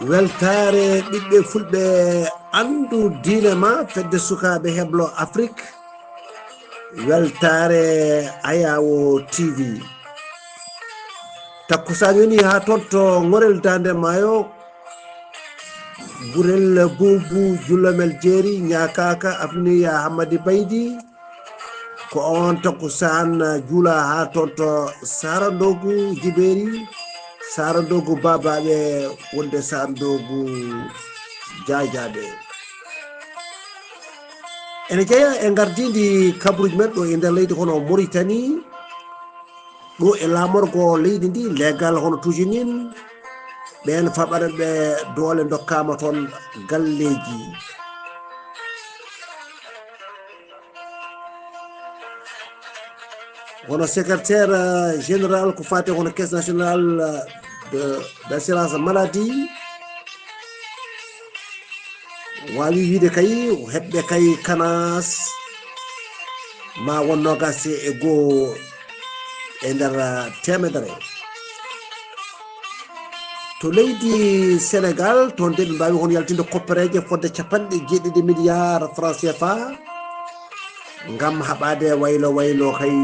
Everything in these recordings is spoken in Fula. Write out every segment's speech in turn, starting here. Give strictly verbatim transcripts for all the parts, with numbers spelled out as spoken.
Weltaare ɓiɓɓe fulɓe, anndu diine ma, fedde sukaaɓe heblo Afrik. Weltaare Ayawo T V. Takkusaan yoni haa toon to Ŋorel Daande Maayo, Gurel Buubu, Jullomel Jeeri, Ñaakaaka, Afniya Hammadi Baydi. Ko oon takkusaan juula haa toon to Sarandogu Jibeeri, Sarandogu Baabaaɓe, wonde Sarandogu Jaajaaɓe. Ene jeyaa e ngardiindi kabaruuji men ɗo e nder leydi hono Moritani, ɗo e laamorgo leydi ndi, leegal hono Tujinin, ɓeen faɓɓanɓe doole ndokkaama toon galleeji. Hono secrétaire, euh, général ko faati hono caisse nationale, euh, de, d'assurance maladie, waawi wiide kay heɓɓe kay kanaas ma won noogaas e goo e nder, uh, teemedere. To leydi Senegal, toon de ɓe mbaawi hono yaltinde koppereeje fodde capanɗe jeeɗiɗi milliard franc C F A ngam haɓaade waylo waylo kay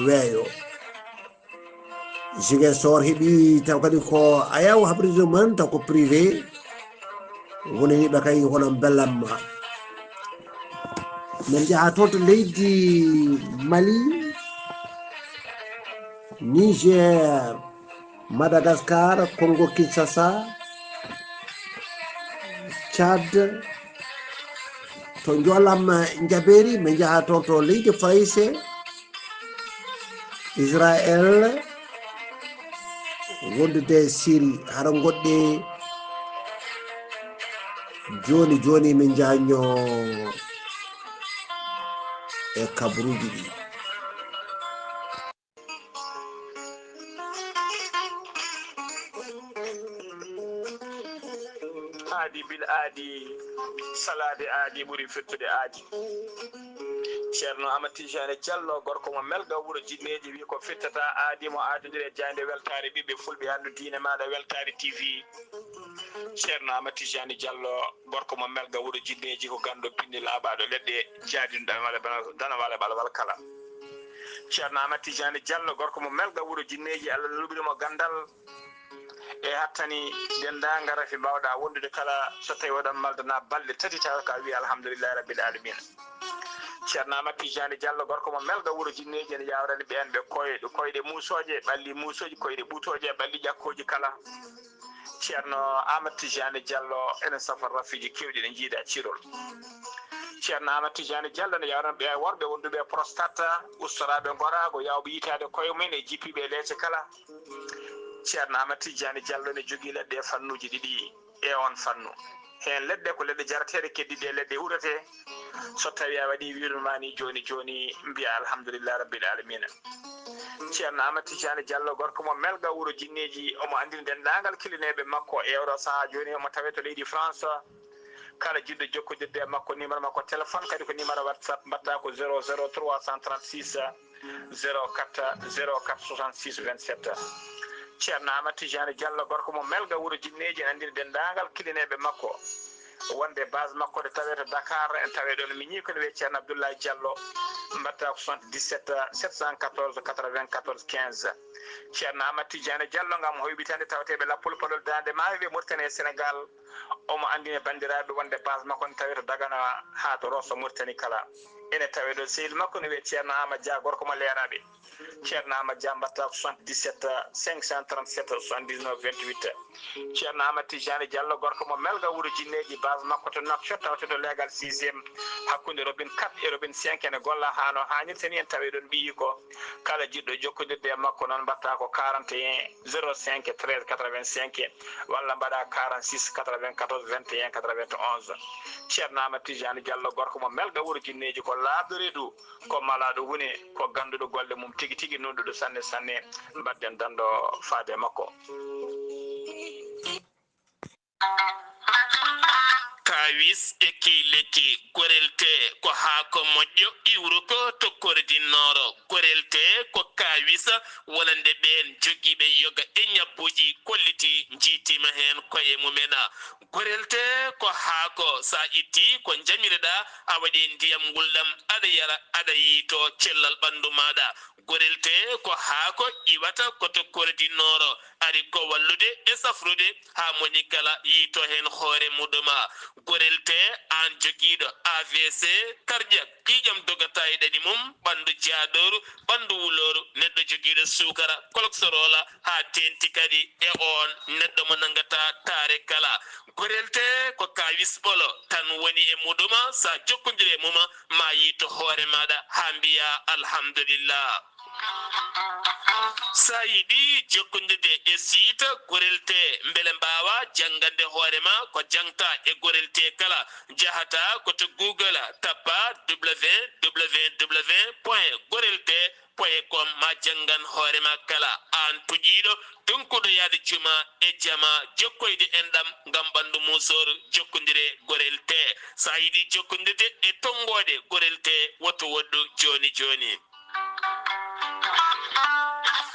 weeyo. Ziguinchor heɓi taw kadi ko Ayaw habriiɗo mum, taw ko privé. Wonaniiɓe kay hono Mbelamma. Min njaha toon to leydi Mali, Niger, Madagascar, Congo Kinshasa, Tchad, to Njoolam Njabeeri, min njaha toon to leydi Farayse, Israel, wondude Siri, hara ngoɗɗe jooni jooni min njañño e kabaruuji ɗi. Aadi bil aadi, salaade aadi ɓuri fettude aadi. Ceerno Amat Tijani Jallo, gorko mo Melga wuro Jinneeji, wi ko fettata aadi mo aadondiri e jaaynde weltaare ɓiɓɓe fulɓe, anndu diine maaɗa weltaare T V. Ceerno Amat Tijani Jallo, gorko mo Melga wuro Jinneeji, ko ganndo binndi laaɓaaɗo leɗɗe jaadino dana wala bana, dana wala bala wala kala. Ceerno Amat Tijani Jallo, gorko mo Melga wuro Jinneeji, Allah luɓiri mo ganndal e hattani denndaangal rafi mbaawɗa wondude kala, so tawi oɗon maldana balɗe tati tawa ka wi alhamdulillahi rabbil alamin. Ceerno Amat Tijani Jallo, gorko mo Melga wuro Jinneeji, ene yawrani ɓeen ɓe koy-, koyɗe muusooje, ɓalli muusooji, koyɗe ɓuutooje, ɓalli ƴakkooji kala. Ceerno Amat Tijani Jallo, ene safa rafiiji keewɗi ɗi njiida ciirol. Ceerno Amat Tijani Jallo ne yawrani ɓe worɓe wonduɓe e prostate, ustoraaɓe ngoraago, yawɓe yitaade koye mum e jippiiɓe e leece kala. Ceerno Amat Tijani Jallo ne jogii leɗɗe e fannuuji ɗiɗi e oon fannu. Heen leɗɗe ko leɗɗe jarateeɗe, keddiiɗe e leɗɗe uurete. So tawii a waɗii wiirude ma ni jooni jooni, mbiya alhamdulillahi rabbil alamina. Ceerno Amat Tijani Jallo, gorko mo Melga wuro Jinneeji, omo anndini denndaangal kilineeɓe makko e oɗo sahaa jooni, omo tawee to leydi France. Kala jiɗɗo jokkondirde e makko, numéro makko téléphone kadi ko numéro WhatsApp, mbaɗta ko zéro zéro trois cent trente-six, zéro quatre, zéro quatre soixante-six vingt-sept. Ceerno Amat Tijani Jallo, gorko mo Melga wuro Jinneeji, ene anndini denndaangal kilineeɓe makko wonde base makko nde tawee to Dakar, ene tawee ɗoon, miñi ko ne wiyee Ceerno Abdoulaye Jallo, mbaɗta ko soixante-dix-sept sept cent quatorze quatre-vingt-quatorze quinze. Ceerno Amat Tijani Jallo ngam hoyɓitande tawateeɓe Lappol Palol Daande Maayo ɓe Mauritanie e Sénégal. Omo anndini banndiraaɓe wonde base makko ne tawee to Dagana haa to Rosso Mauritanie kala. Ene tawee ɗo sehil makko ne wiyee Ceerno Amat Dia, gorko mo Leeraaɓe. Ceerno Amat Dia, mbaɗta ko soixante-dix-sept cinq cent trente-sept soixante-dix-neuf vingt-huit. Ceerno Amat Tijani Jallo, gorko mo Melga wuro Jinneeji, base makko to Nouakchott, tawte to leegal sixième, hakkunde robinet quatre e robinet cinq, ene golla haa no haanirta ni, ene tawee ɗoon ɓiyiiko. Kala jiɗɗo jokkondirde e makko noon, mbaɗta ko quarante et un zéro cinq treize quatre-vingt-cinq, walla mbaɗa quarante-six quatre-vingt-quatorze vingt et un quatre-vingt-onze. Ceerno Amat Tijani Jallo, gorko mo Melga wuro Jinneeji, ko laaɓɗo reedu, ko malaaɗo wune, ko gannduɗo golle mum tigi tigi, nunɗuɗo sanne sanne. Mbaɗden danndo faade e makko. Ka Kawis e kii lekki. Gorel tee ko haako moƴƴo iwruko to Kordi Nooro. Gorel tee ko kawis wonande ɓeen jogiiɓe yoga e ñabbuuji kollitii, njiytiima heen koye mumen. Gorel tee ko haako, so a ittii ko njamireɗaa, a waɗi ndiyam ngulɗam, aɗa yara, aɗa yiytoo cellal ɓanndu maaɗa. Gorel tee ko haako iwata ko to Kordi Nooro, ari ko wallude e safrude haa moni kala yiytoo heen hoore muɗum. Gorel tee, aan jogiiɗo A V C cardiaque, ƴiiƴam dogataa e ɗaɗi mum, ɓanndu jaadooru, ɓanndu wulooru, neɗɗo jogiiɗo suukara, koloksoroola, haa teeŋti kadi e oon neɗɗo mo nanngataa taare kala. Gorel tee ko kawis ɓolo tan woni e muɗum, so a jokkondiri e mum, ma yiyto hoore maaɗa haa mbiyaa alhamdulillah. So a yiɗi jokkondirde e siita Gorel tee, mbele mbaawa janngande hoore ma ko jaŋtaa e Gorel tee kala, njahataa ko to Google, tappaa w w w point gorel tee point com, ma janngan hoore ma kala. Aan tuƴiiɗo, tonkuɗo yahde juma e jama, jokkoyde enɗam ngam ɓanndu muusooru, jokkondire Gorel tee. So a yiɗi jokkondirde e tonngoode Gorel tee, woto woɗɗu jooni jooni.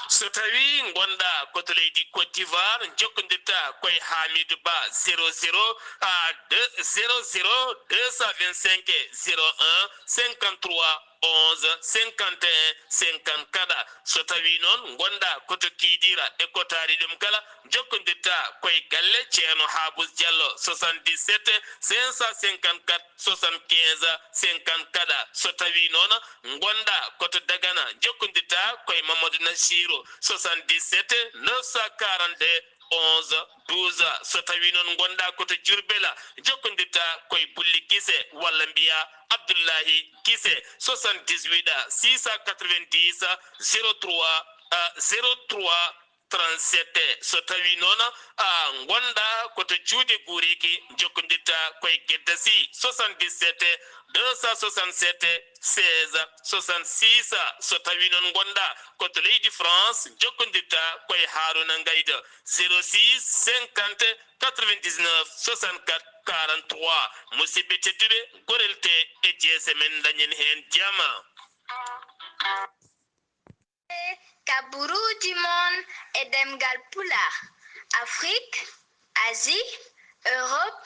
So tawii ngonɗaa ko to leydi Côte d'Ivoire, jokkondirtaa koye Hamidou Ba, zéro zéro, ah, deux, zéro zéro deux cent vingt-cinq zéro un cinquante-trois onze cinquante et un cinquante-quatre. So tawii noon ngonɗaa ko to Kidira e ko taari ɗum kala, jokkondirtaa koye galle Ceerno Haabus Jallo, soixante-dix-sept cinq cent cinquante-quatre soixante-quinze cinquante-quatre. So tawii noon ngonɗaa ko to Dagana, jokkondirtaa koye Mamadou Nassirou, soixante-dix-sept neuf cent quarante-deux onze douze. So tawii noon ngonɗaa ko to Diourbel, jokkondirtaa koye Bulli Kise walla mbiyaa Abdullahi Kise, soixante-dix-huit six cent quatre-vingt-dix zéro trois, ah, zéro trois trente-sept. So tawii noon a ngonɗaa ko to Juude Guuriki, jokkondirtaa koye Gedda Sy, soixante-dix-sept deux cent soixante-sept seize soixante-six. So tawii noon ngonɗaa ko to leydi France, jokkondirtaa koye Haaruna Ngaydo, zéro six cinquante quatre-vingt-dix-neuf soixante-quatre quarante-trois. Musidɓe tedduɓe, Gorel tee e jeese men, ndañen heen jam. Kabaruuji mon e ɗemngal Pulaar, Afrik, Asie, Europe,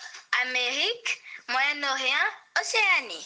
Amérique, Moyen-Orient, Océanie.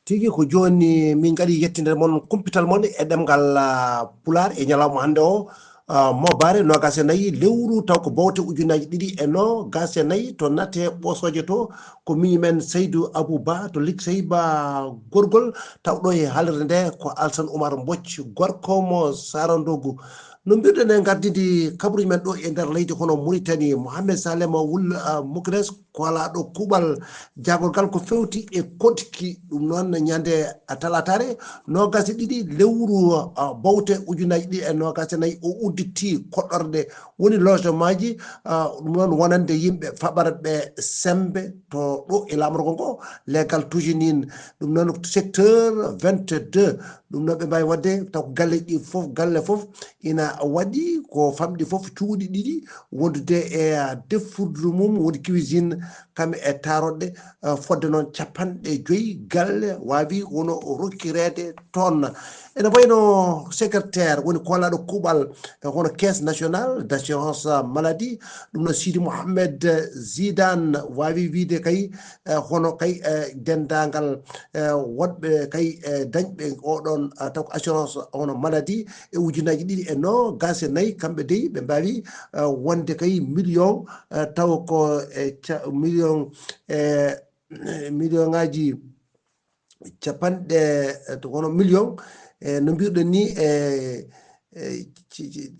Tigi ko jooni min kadi yettinde mon kumpital mon e ɗemngal, ah, Pulaar e ñalawma hannde o, ah, Moobaare noogaas e nayi lewru, taw ko bowte ujunnaaji ɗiɗi e noogaas e nayi to Nate Ɓoosooje to, ko miñi men Seydou Abou Ba to Liksey Ba Gorgol, taw ɗo e haalirde nde ko Alsan Oumar Mbodj, gorko mo Sarandogu. No mbiruɗen e gardidi kabaruuji men ɗo e nder leydi kono Mauritanie, Mohamed Salem Wul, ah, Mukres, koolaaɗo kuuɓal jaagorgal ko fewti e koɗki. Ɗum noon, ñande talataare noogaas e ɗiɗi lewru, ah, bowte ujunnaaji ɗiɗi e noogaas e nayi o udditi koɗorɗe woni logemaaji, ah, ɗum noon wonande yimɓe faɓarɓe semmbe to ɗo e laamorgo ngo, leegal tujinin. Ɗum noon secteur vingt-deux, ɗum noon ɓe mbaawi waɗde taw ko galleeji ɗi fof, galle fof ina waɗi ko famɗi fof cuuɗi ɗiɗi wondude e, ah, defirdu mum, woni cuisine, kam e taaroɗe, ah, fodde noon capanɗe joyi galle waawi woni rokkireede toon. Ene wayno secrétaire woni koolaaɗo kuuɓal, eh, hono Caisse Nationale d'Assurance Maladie, ɗum noon Sidi Mohamed Zidane waawi wiyde kay, eh, hono kay, eh, denndaangal, eh, woɗɓe kay, eh, dañɓe oɗon, eh, taw ko assurance hono maladie e ujunnaaji ɗiɗi e noogaas e nayi, kamɓe dey ɓe mbaawi, eh, wonde kay million, eh, taw ko e ca-, million, eh, million ngaaji capanɗe, eh, to hono million, eh, no mbiruɗen ni, eh, eh, ci-, ci-,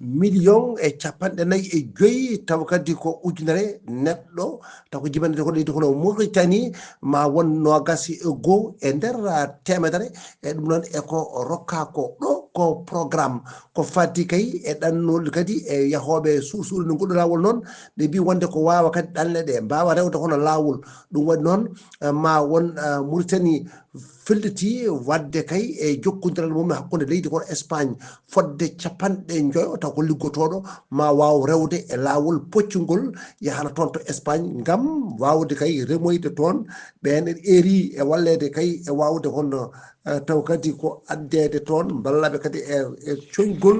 million e capanɗe nayi e joyi, taw kadi ko ujunere neɗɗo, taw ko jibinande ko leydi kono Mauritanie, ma won noogaas e goo e nder, ah, teemedere. E ɗum noon e ko rokkaa ko ɗo ko programme, ko fati kay e ɗannol kadi e yahooɓe suusuuɗe no ngol laawol noon, ɓe mbii wonde ko waawa kadi ɗanle ɗe mbaawa rewde hono laawol. Ɗum waɗi noon, eh, ma won, eh, Mauritanie felliti waɗde kay e jokkondiral mum hakkunde leydi kono Espagne fodde capanɗe njoyo taw ko liggotooɗo ma waaw rewde e laawol poccungol yahana toon to Espagne ngam waawde kay remoyde toon ɓeen eri e walleede kay e waawde hono eh, taw kadi ko addeede toon mballaɓe kadi e e coñgol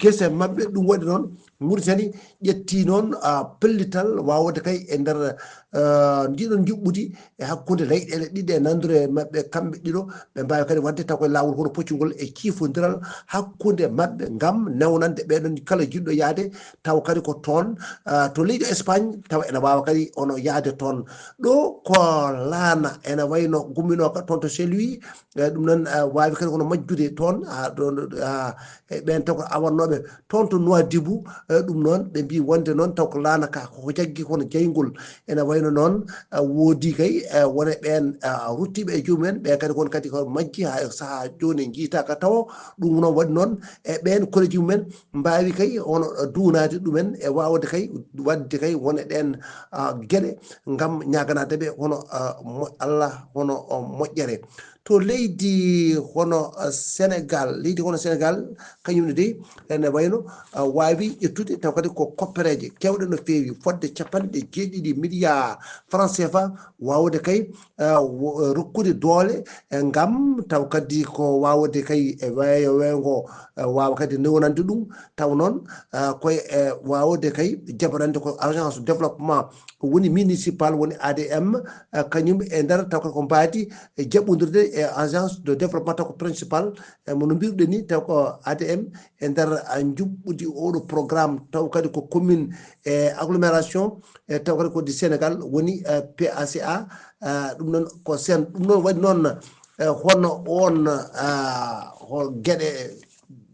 gese maɓɓe ɗum waɗi noon Mauritanie ƴetti noon ah, pellital waawde kay e nder ah, ndiɗon njuɓɓudi e hakkunde leyɗeele ɗiɗe e nanndure maɓɓe kamɓe ɗiɗo ɓe mbaawi kadi waɗde taw koye laawol hono poccugol e ciifondiral hakkunde maɓɓe ngam newnande ɓeɗon kala jiɗɗo yahde taw kadi ko toon ah, to leydi Espagne tawa ene waawa kadi ono yahde toon ɗo ko laana ene wayno gumminooka toon to Saint-Louis eh, ɗum noon eh, waawi kadi kono majjude toon ah, ɗo- ɗo- ah, e ɓeen taw ko awannooɓe toon to Nouadhibou eh, ɗum noon ɓe mbii wonde noon taw ko laana ka koko jaggi kono jayngol ene wayno noon eh, woodi kay eh, wone ɓeen eh, ruttiiɓe e jomumen ɓe kadi kon kadi ko majji haa e sahaa jooni en jiytaaka tawo ɗum noon waɗi noon e ɓeen koreji mumen mbaawi kay hono eh, duunaade ɗumen e waawde kay waɗde kay wone ɗeen ah, geɗe ngam ñaaganaade ɓe hono ah, mo- Allah hono oh, moƴƴere to leydi hono eh, Sénégal leydi hono Sénégal kañum ne dey ene wayno ah, waawi ƴettude taw kadi ko koppereeje keewɗe no feewi fodde capanɗe jeeɗiɗi milliards francs C F A waawde kay ah, wo- eh, rokkude doole eh, ngam taw kadi ko waawde kay e weeyo weeyo ngo eh, waawa kadi newnande ɗum taw noon ah, koye eh, waawde kay jaɓanande ko agence développement woni municipal woni A D M eh, kañum e nder taw ko mbaadi eh, jaɓɓondirde e agence de développement taw ko principal eh, mo no mbiruɗen ni taw ko A D M e nder ah, njuɓɓudi oɗo programme taw kadi ko commune e agglomération e taw kadi ko du Sénégal woni eh, P A C A ah, ɗum noon ko sen ɗum noon waɗi noon eh, hono on ah, ho- geɗe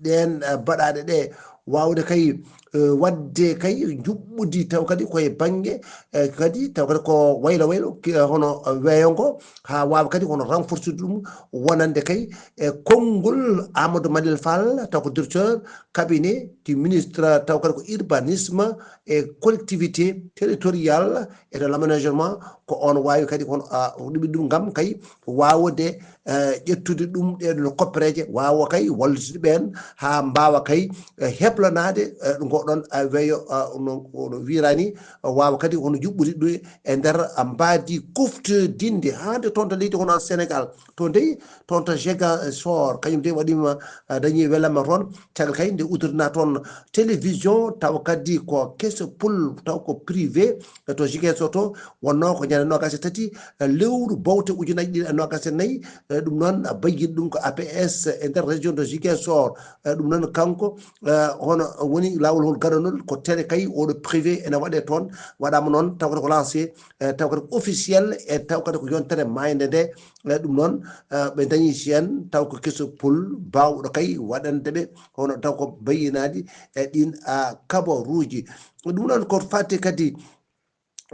ɗeen eh, baɗaaɗe ɗe waawde kay eh, waɗde kay njuɓɓudi taw kadi koye bannge eh, kadi taw kadi ko waylo waylo ki- eh, hono eh, weeyo ngo haa waawa kadi hono renforcer ɗum wonande kay e konngol Amadou Malil Fall taw ko directeur cabinet du ministre taw kadi ko urbanisme e collectivité territoriale et de l'aménagement ko on waawi kadi hono ah, ɗuɓi ɗum ngam kay waawde eh, ƴettude ɗum ɗeɗon koppereeje waawa kay wallitude ɓeen haa mbaawa kay eh, heblanaade eh, ngoɗon ah, weeyo ah, no no wiiraani ah, waawa kadi hono juɓɓude ɗum e nder ah, mbaadi kuftodinde haande toon to leydi hono Sénégal to ndey toon to Ziguinchor kañum de waɗiima ah, dañii welamma toon caggal kay nde uddirinaa toon télévision tawa kadi ko keso pul taw ko privé to Ziguinchor to wonnoo ko ñande noogaas e tati eh, lewru bowte ujunnaaji ɗiɗi e noogaas e nayi eh, ɗum noon ah, bayyiɗo ɗum ko A P S e nder région de Ziguinchor eh, ɗum noon kanko eh, hono woni laawol hol gadanol ko télé kay oɗo privé ene waɗe toon waɗaama noon taw kadi ko lancé eh, taw kadi ko officiel e taw kadi ko yontere maayde nde eh, ɗum noon eh, ɓe dañi si en taw ko keso pul baawɗo kay waɗande ɓe hono taw ko bayyinaaɗi e ɗin ah, kabaruuji ɗum noon ko fati kadi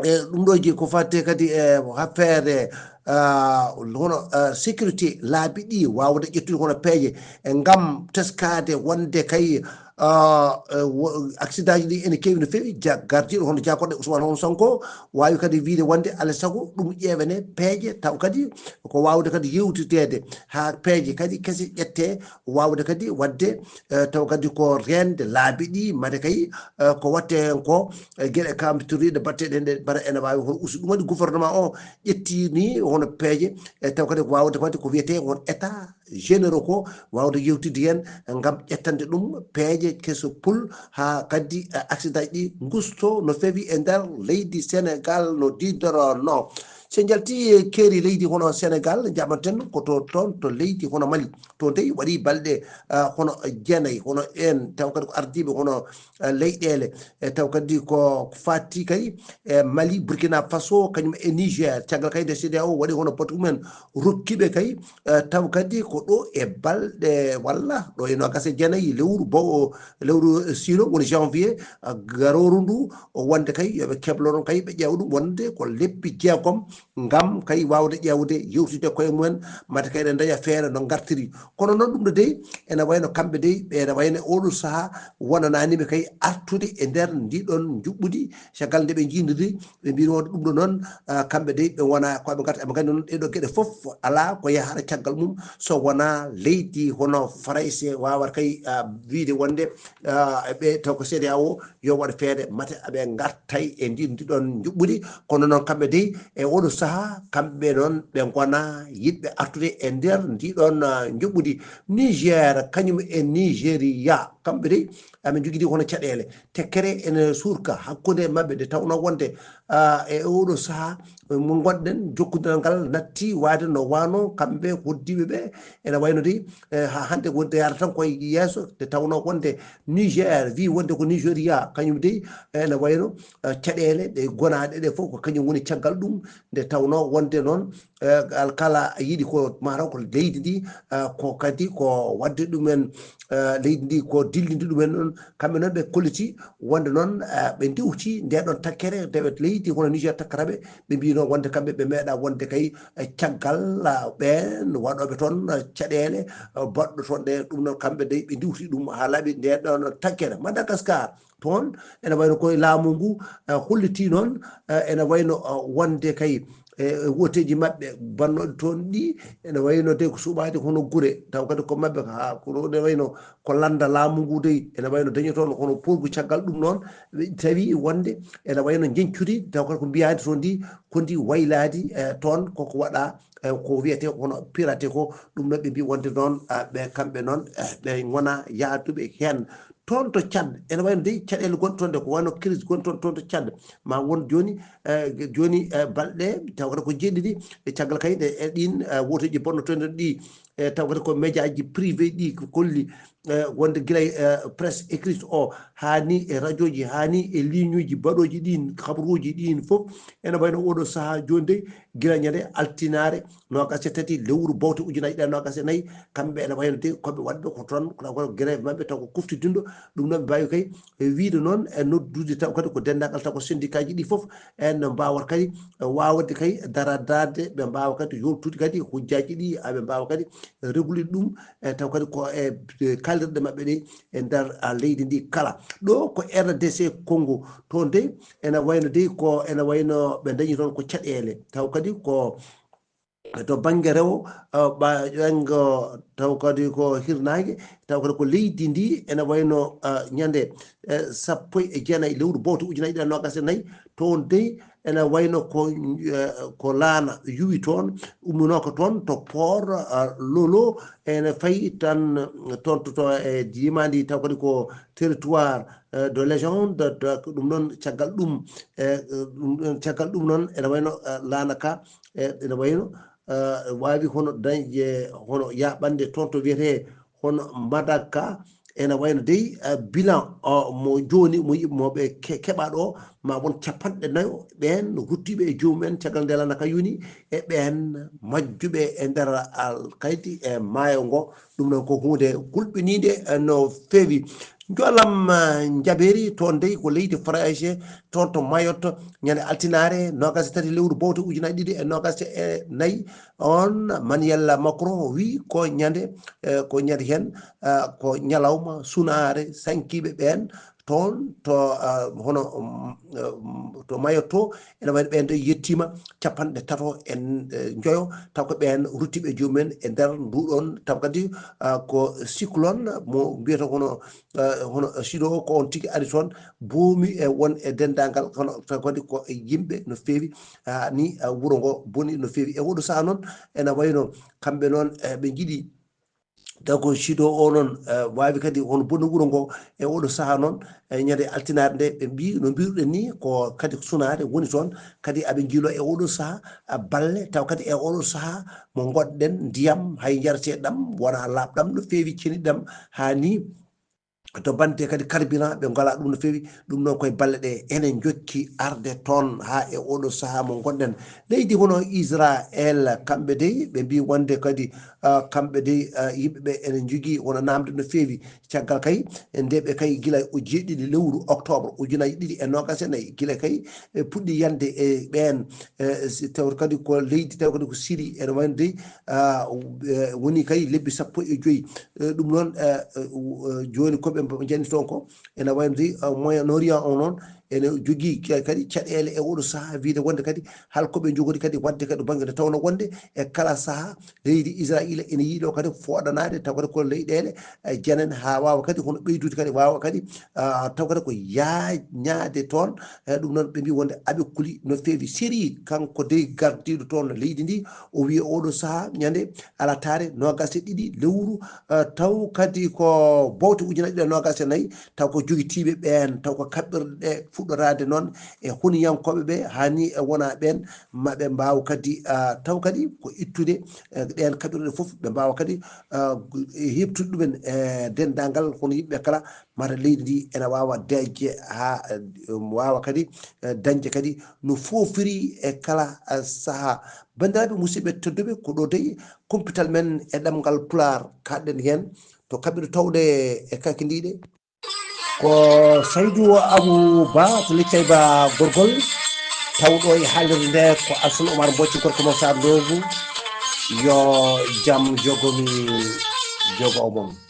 e ɗum ɗo jeyi ko fadde kadi e affaire ah, hono ah, sécurité laabi ɗi wawde ƴettude hono peeje e ngam teskaade wonde kay ah, eh, wo- accident ji ɗi ene keewi no feewi ja- gardiiɗo hono jakorɗe Ousmane hono Sonko wawi kadi wiide wonde alay sago ɗum ƴeewene peeje taw kadi ko wawde kadi yewtiteede ha peeje kadi kese ƴette wawde kadi wadde eh, taw kadi ko rende laabi ɗi mate kay eh, ko watte hen ko e geɗe kamɓe torriɗe batteɗe nde mbaɗa ene wawi hono usu ɗum waɗi gouvernement o ƴetti ni hono peeje e taw kadi ko wawde wadde ko wiyete won état généraux ko wawde yewtidde hen ngam ƴettande ɗum peeje keso pul ha kadi eh, accident ji ɗi gusto no feewi e nder leydi Sénégal no didorono so jalti e keeri leydi hono Sénégal jaɓanten ko to toon to leydi hono Mali to dey waɗi balɗe ah, hono jeenayi hono en taw kadi ko ardiiɓe hono eh, leyɗeele e taw kadi ko fati kay e Mali Burkina Faso kañum e Niger caggal kay nde C D A O waɗi hono batu mumen rokkiɓe kay eh, taw kadi ko ɗo e balɗe walla ɗo e noogaas e jeenayi lewru bo lewru silo woni janvier ah, garooru ndu o wonde kay yoɓe keblo ɗon kay ɓe ƴeewa ɗum wonde ko leppi jeegom ngam kay waawde ƴeewde, yewtidde koye mumen, mate kay ɗe ndaña feere no ngartiri. Kono noon ɗum ɗo dey, ene wayno kamɓe dey, ɓe ene wayno oɗo sahaa wonanaani ɓe kay artude e nder ndi ɗon njuɓɓudi, caggal nde ɓe njiidiri, ɓe mbiino ɗum ɗo noon, ah, kamɓe dey ɓe wona ko ɓe ngarta, ɓe nganndi noon ɗee ɗoo geɗe fof alaa ko yahata caggal mum so wonaa leydi hono Farayse waawata kay, ah, wiyde wonde, ah, ɓe taw ko C E D E A O yo waɗ feere mate aɓe ngartay e ndi, ndi ɗon njuɓɓudi. Kono noon kamɓe dey e oɗo sahaa kamɓe noon ɓe ngona yiɗɓe artude e nder ndi ɗon, ah, njuɓɓudi. Niger kañum e Nigeria kamɓe dey aɓe njogidi hono caɗeele tekkere ene surka hakkunde maɓɓe nde tawno wonde, ah, e oɗo sahaa mo ngonɗen jokkondiral ngal natti waade no wano kamɓe hoddiiɓe ɓe ene wayno dey, eh, haa hannde wonde yaata tan koye yeeso nde tawno wonde Niger wi wonde ko Nigeria kañum dey ene wayno, eh, caɗeele ɗe gonaaɗe ɗe fof ko kañum woni caggal ɗum nde tawno wonde noon, eh, al-, kala yiɗi ko mataw ko leydi ndi, eh, ko kadi ko waɗde ɗumen, eh, leydi ndi ko dillinde ɗumen noon kamɓe noon ɓe kolliti wonde noon, eh, ɓe ndiwti nde ɗon takkere nde ɓe leydi hono Niger takkata ɓe, ɓe mbino wonde kamɓe ɓe meeɗa wonde kay, eh, caggal, ah, ɓeen waɗooɓe toon, eh, caɗeele, eh, baɗɗo toon ɗe ɗum noon kamɓe dey ɓe ndiwti ɗum haa laaɓi nde ɗon takkere. Madagascar toon ene wayno koye laamu ngu, eh, holliti noon, eh, ene wayno, eh, wonde kay e wooteeji maɓɓe bannooɗi toon ɗi ene wayno dey ko suɓaade hono gure taw kadi ko maɓɓe haa ko ene wayno ko lannda laamu ngu dey ene wayno dañi toon hono poolgu caggal ɗum noon ɓe tawi wonde ene wayno njeñcudi taw kadi ko mbiyaandi toon ndi ko ndi waylaadi, eh, toon koko waɗa, eh, ko wiyetee hono pirate ko ɗum noon ɓe mbi wonde noon, ah, ɓe kamɓe noon, eh, ɓe ngona yahduɓe heen. Toon to Tchad ene wayno dey caɗeele gonɗe toon de ko wayno crise gonɗe toon toon to Tchad ma won jooni, eh, jooni, eh, balɗe taw kadi ko jeeɗiɗi e caggal kay ɗe e ɗin, eh, wooteeji bonnotoɗen ɗi, eh, taw kadi ko médiaji privé ɗi ko kolli, eh, wonde gila, eh, presse écrite o haa ni e radioji haa ni e lignuji baɗooji ɗin kabaruuji ɗin fof ene wayno oɗo sahaa jooni dey gila ñande altinaare noogas e tati lewru bowte ujunaaji ɗiɗi e noogas e nayi kamɓe ene wayno de koɓe waɗɓe ko toon ko grève maɓɓe taw ko kuftidinɗo ɗum noon ɓe mbaawi kay e wiyde noon e noddude taw kadi ko denndaangal taw ko syndicat ji ɗi fof en no mbaawata kadi waawde kay daradaade ɓe mbaawa kadi yoltude kadi hujjaaji ɗi aɓe mbaawa kadi reglude ɗum e taw kadi ko e kaalirɗe maɓɓe ɗe e nder, ah, leydi ndi kala ɗo ko R D C Congo toon de ene wayno dey ko ene wayno ɓe dañi toon ko caɗeele taw kadi ko to bannge rewo, ah, ɓa-, ɓanngo taw kadi ko hirnaange taw kadi ko leydi ndi ene wayno, ah, ñande, eh, sappo e jeenayi lewru bowte ujunaaji ɗiɗi e noogas e nayi toon dey ene wayno ko, eh, ko laana yuwi toon umminooka toon to port, ah, Lolo ene fayi tan toon to, to e yimandi taw kadi ko territoire, eh, de légende de, ɗum noon caggal ɗum, eh, ɗum ɗon caggal ɗum noon ene wayno, eh, laana ka, eh, ene wayno, eh, waawi hono dañde hono yaaɓande toon to wiyetee hono Madaka ene wayno dey, eh, bilan o mo jooni mo yiɓ-, mo ɓe ke-, keɓa ɗo ma won capanɗe nayo ɓeen ruttiiɓe e joomum en caggal nde laana ka yoni e ɓeen majjuɓe e nder al-, kaydi e maayo ngo. Ɗum noon ko huunde hulɓiniinde, eh, no feewi. Jolam, eh, Jabeeri, toon dey ko leydi Farayse, toon to Mayotte, ñande altinaare, noogas e tati lewru bowte ujunaaji ɗiɗi e noogas e nayi. On, Manuel Macron wi ko ñande, eh, ko ñande heen, eh, ko ñalawma sunaare sankiiɓe ɓeen, toon to, ah, hono, mm, mm, to Mayotte to, ene wayno ɓeen de yettiima capanɗe tato e, eh, njoyo, taw ko ɓeen ruttiiɓe e joomum en e nder ndu ɗoon, taw kadi, ah, ko cyclone mo mbiyata hono, ah, hono Chido ko on tigi ari toon, boomi e won e denndaangal, kono taw kadi ko e yimɓe no feewi, ah, ni, ah, wuro ngo boni no feewi. E oɗo sahaa noon, ene wayno kamɓe noon, eh, ɓe njiɗi taw ko Chido o noon, eh, waawi kadi hono bonni wuro ngo e oɗo sahaa noon, e ñande altinaare nde ɓe mbii, no mbiruɗen ni, ko kadi sunaare woni toon, kadi aɓe njiilo e oɗo sahaa, a, balle, taw kadi e oɗo sahaa mo ngonɗen, ndiyam hay njaretee ɗam, wonaa laaɓɗam no feewi, ceniɗam haa ni, to bannde kadi carburant, ɓe ngala ɗum no feewi. Ɗum noon koye balle ɗe ene njokki arde toon haa e oɗo sahaa mo ngonɗen. Leydi hono Israel, kamɓe dey ɓe mbi wonde kadi, ah, kamɓe dey, ah, yimɓe ɓe ene njogii wona naamde no feewi. Caggal kay, nde ɓe kay gila o jeeɗiɗi lewru octobre ujunaaji ɗiɗi e noogas e nayi, gila kay ɓe puɗɗi yande e ɓeen, eh, si tawata kadi ko leydi, tawa kadi ko Siri, ene wayno dey, ah, eh, woni kay lebbi sappo e joyi. Eh, ɗum noon, eh, eh, jooni ko ɓe mbo-, njani toon ko, ene wayno dey, ah, Moyen Orient o noon, ene jogii ka-, kadi caɗeele e oɗo sahaa, wiyde wonde kadi hol ko ɓe njogori kadi waɗde kadi bannge nde, tawno wonde e kala sahaa leydi Israayiila ene yiɗo kadi fooɗanaade, taw kadi ko leyɗeele, eh, jenen haa waawa kadi hono ɓeydude kadi, waawa kadi, ah, taw kadi ko yaañaade toon. Eh, ɗum noon ɓe mbi wonde aɓe kuli no feewi. Siri, kanko dey gardiiɗo toon leydi ndi, o wiyi oɗo sahaa ñande alataare noogas e ɗiɗi lewru, eh, taw kadi ko bowte ujunaaji ɗiɗi e noogas e nayi, taw ko jogitiiɓe ɓeen, taw ko kaɓɓirɗe ɗe fuɗɗoraade noon e huniyankooɓe ɓe, haa ni e wona ɓeen, ma ɓe mbaaw kadi, ah, taw kadi ko ittude, eh, ɗeen kaɓirɗe fof, ɓe mbaawa kadi, ah, gu-, e heɓtude ɗumen e denndaangal hono yimɓe kala, mata leydi ndi ene waawa dañde haa, eh, waawa kadi, eh, dañde kadi no foofiri e kala, eh, sahaa. Banndiraaɓe musidɓe tedduɓe, ko ɗo dey kumpital men e ɗemngal Pulaar kaaɗɗen heen to kaɓirɗe towɗe e kakindiiɗe. Ko Saydu Abou Ba to Liccay Ba Gorgol, tawɗo e haalirde nde ko Alsan Oumar Mbocci gorko mo Saar Ndoogu. Yo jam jogomi jogo o mon.